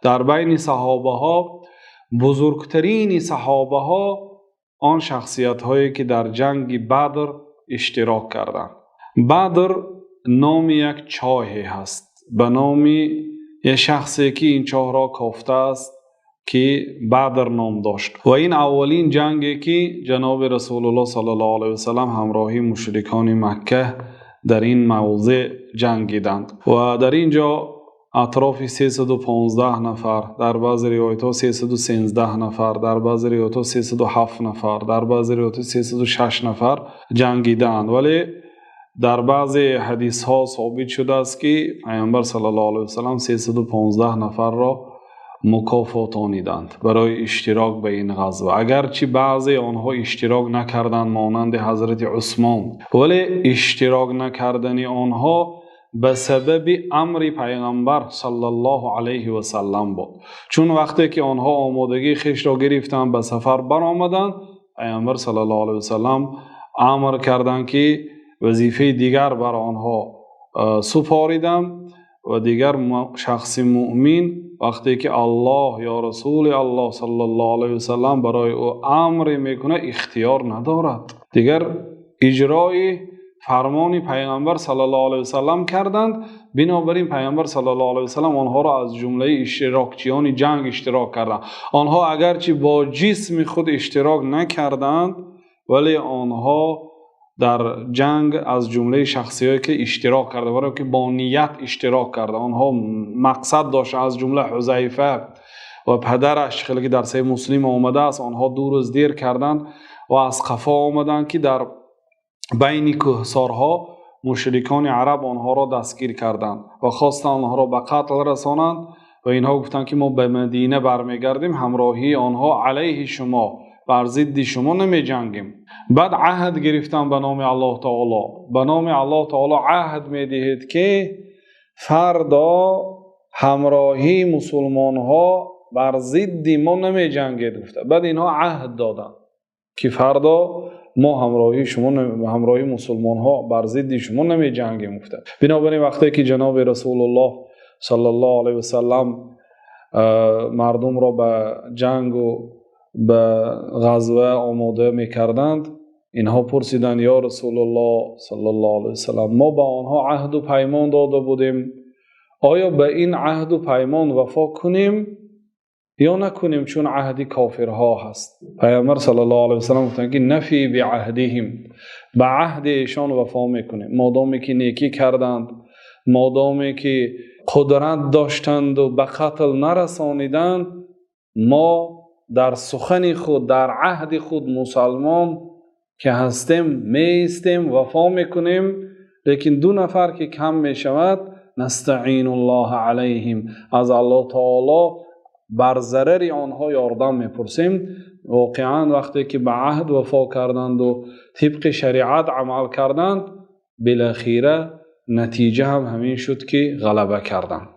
Дар байни саҳобаҳо бузургтарин саҳобаҳо он шахсиятҳое ки дар ҷанги Бадр иштирок карданд. Бадр номи як чоҳе ҳаст ба номи як шахсе ки ин чоҳро кофтааст, ки Бадр ном дошт, ва ин аввалин ҷанге ки ҷаноби Расулуллоҳ саллаллоҳу алайҳи васаллам ҳамроҳи мушрикони Макка дар ин мавзеъ ҷангиданд ва дар инҷо атрофи 315 нафар, дар баъзе ривоятҳо 313 нафар, дар баъзе ривоятҳо 307 нафар, дар баъзе ривоятҳо 306 нафар ҷангиданд. Вале дар баъзе ҳадисҳо собит шудааст, ки Паёмбар саллаллоҳу алайҳи васаллам 315 нафарро мукофотониданд барои иштирок ба ин ғазва. Агарчи баъзе онҳо иштирок накарданд, монанди Ҳазрати Усмон, вале иштирок накардани онҳо ба сабаби амри Паёмбар саллаллоҳу алайҳи васаллам буд. Чун вақте ки онҳо омодагии хешро гирифтанд, ба сафар баромаданд, Паёмбар саллаллоҳу алайҳи васаллам амр карданд, ки вазифаи дигар бар онҳо супориданд ва дигар шахси мӯъмин вақте ки Аллоҳ ё Расулуллоҳ саллаллоҳу алайҳи васаллам барои ӯ амр мекунад, ихтиёр надорад. Дигар иҷрои фармони Паёмбар саллаллоҳу алайҳи васаллам карданд. Бинобар ин Паёмбар саллаллоҳу алайҳи васаллам онҳоро аз ҷумлаи иштирокчиёни ҷанг иштирок карданд. Онҳо агарчи бо ҷисми худ иштирок накарданд, вале онҳо дар ҷанг аз ҷумлаи шахсиятҳое ки иштирок карданд, барои инки бо ният иштирок карданд. Онҳо мақсад доштанд, аз ҷумла Ҳузайфа ва падараш, хеле ки дар Саҳеҳи Муслим омадааст, онҳо 2 рӯз дер карданд ва аз қафо омаданд, ки дар байни кӯҳсорҳо мушрикони араб онҳоро дастгир карданд ва хостанд онҳоро ба қатл расонанд ва инҳо гуфтанд, ки мо ба Мадина бармегардем, ҳамроҳии онҳо алайҳи шумо, бар зидди шумо намеҷангем. Баъд аҳд гирифтанд ба номи Аллоҳи Таоло. Ба номи Аллоҳи Таоло аҳд медиҳед, ки фардо ҳамроҳии мусулмонҳо бар зидди мо намеҷангед, гуфта. Баъд инҳо аҳд доданд, ки фардо мо ҳамроҳии шумо, ҳамроҳии мусулмонҳо бар зидди шумо намеҷангем, гуфта. Бинобар ин вақте ки ҷаноби Расулуллоҳ саллаллоҳу алайҳи васаллам мардумро ба ҷанг ва ба ғазва омода мекарданд, инҳо пурсиданд: ё Расулуллоҳ саллаллоҳу алайҳи васаллам, мо ба онҳо аҳду паймон дода будем, оё ба ин аҳду паймон вафо кунем ё накунем, чун аҳди кофирҳо ҳаст? Паёмбар саллаллоҳу алайҳи васаллам гуфтанд, ки нафи биаҳдиҳим, ба аҳди эшон вафо мекунем, модоме ки некӣ карданд, модоме ки қудрат доштанд ва ба қатл нарасониданд, мо дар сухани худ, дар аҳди худ мусулмон ки ҳастем меистем, вафо мекунем. Лекин 2 нафар ки кам мешавад, настаинуллоҳ алайҳим, аз Аллоҳи Таоло бар зарари онҳо ёрдам мепурсем. Воқеан вақте ки ба аҳд вафо карданд ва тибқи шариат амал карданд, билохира натиҷа ҳам ҳамин шуд, ки ғалаба карданд.